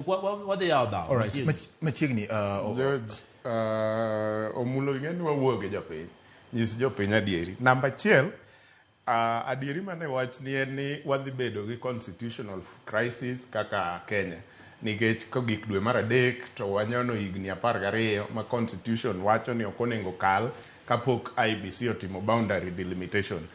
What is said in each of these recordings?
Wadhi yawo dhawo. All right, machiegni. George, omulo ing'e ni wawuo gi jopiny. Nyis jopiny adieri. Namba achiel, adieri mane wach ni en ni wadhi bedo gi constitutional crisis kaka Kenya. Nikech kogik dwe mar adek to wanyono higni 12 ma constitution wacho ni ok onego kal kapok IEBC otimo boundary delimitation.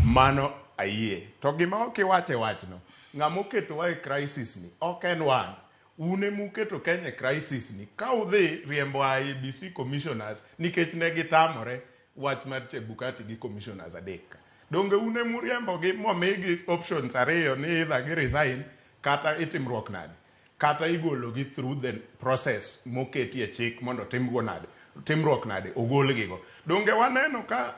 Mano ayie. To gima ok iwacho e wachno, ng'ama oketowa e crisis ni ok en wan. Un ema uketo Kenya e crisis ni ka udhi riembo IEBC commissioners nikech ne gitamore wach mar Chebukati gi commissioners adek ka. Donge un ema uriembogi momigi options ariyo ni either gi resign kata itimruok nade? Kata igologi through the process moketi e chik mondo timgo nade? Timruok nade? Ogolgigo. Donge waneno ka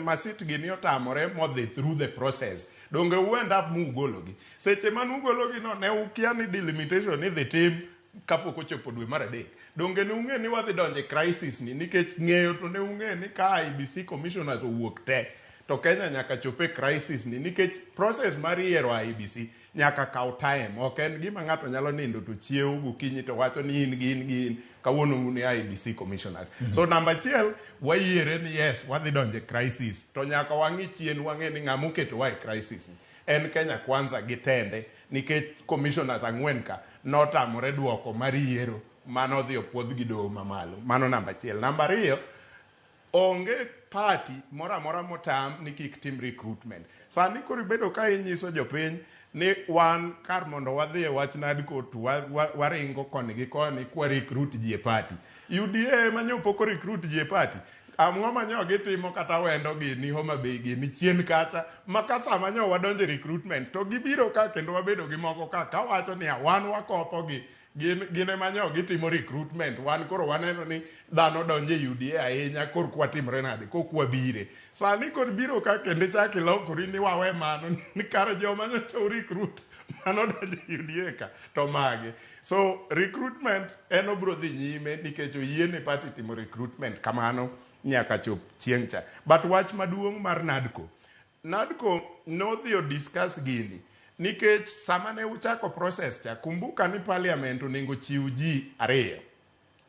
Masit gini otamore modhi through the process. Donge u end up mugologi. Seche mane ugologi no ne ukia ni delimitation idhi tim kapok ochopo dwe mar adek. Donge ne ung'e ni wadhi donjo e crisis ni nikech ng'eyo to ne ung'e ni ka IEBC commissioners owuok te to Kenya nyaka chop e crisis ni nikech process mar yiero IEBC nyaka kaw time. Ok en gima ng'ato nyalo nindo to chiewo gokinyi to wacho ni in gi in gi in kawuono un e IEBC commissioners. So namba achiel wayiere ni yes wadhi donjo e crisis to nyaka wang'i chien wang'e ni ng'ama oketowa e crisis ni en Kenya Kwanza gi tende nikech commissioners ang'wen ka notamore duoko mar yiero mano odhi opuodh gi doho mamalo. Mano namba achiel. Namba ariyo, onge party moro amora motam ni kik tim recruitment. Sani koro ibedo ka inyiso jopiny ni wan kar mondo wadhi e wach NADCO to waringo koni gi koni kwa recruit ji e party. UDA ema nyo pok o recruit ji e party. Ang'o ma nyo gitimo kata wendo gini Homa Bay gini chien kacha ma ka sama nyo wadonjo e recruitment to gibiro ka kendo wabedo gi moko ka kawacho niya wan wakopo gi gin ema nyo gitimo recruitment wan koro waneno ni dhano donjo e UDA ahinya kor kwatimre nade kok wabire sani kod biro ka kendo ichak ilokori ni wawe mano ni kar joma nyocha u recruit mano donjo e UDA ka to mage. So recruitment en obro dhi nyime nikech oyiene party timo recruitment kamano nyaka chop chieng' cha. But wach maduong' mar NADCO, NADCO nodhi o discuss gini nikech sama ne uchako process cha, kumbuka ni parliament onego chiw ji ariyo.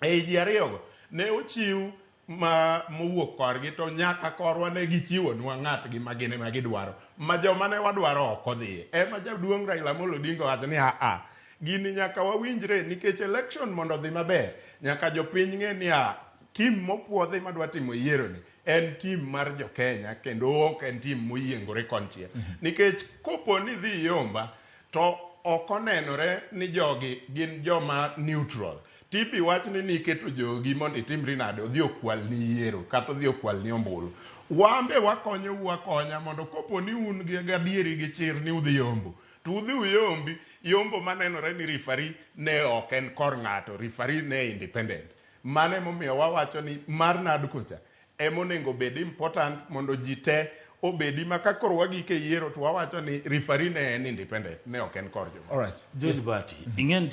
Ei ji ariyogo ne ochiw ma mowuok korgi to nyaka korwa ne gichiwonwa ng'atgi ma gin ema gidwaro ma joma ne wadwaro ok odhiye. Ema jaduong' Raila Amolo Odinga owacho ni aa gini nyaka wawinjre nikech election mondo odhi maber nyaka jopiny ng'e ni a team mopuodhi madwa timo yiero ni en team mar jo Kenya kendo ok en team moyiengore konchiel. Nikech kopo ni idhi yomba to ok onenore ni jogi gin joma neutral. Tibi wach ni niketo jogi mondo itimri nade odhi okwalni yiero kata odhi okwalni ombulu. Wambe wakonyou akonya mondo kopo ni un gi gadieri gi chir ni udhi yombo to udhi uyombi yombo manenore ni referee ne ok en kor ng'ato, referee ne independent. Mano emomiyo wawacho ni mar NADCO cha ema onego obed important mondo ji te obedi ma ka koro wagik e yiero to wawacho ni referee ne en independent, ne ok en kor jomoko. All right. George Bati, ing'e nitie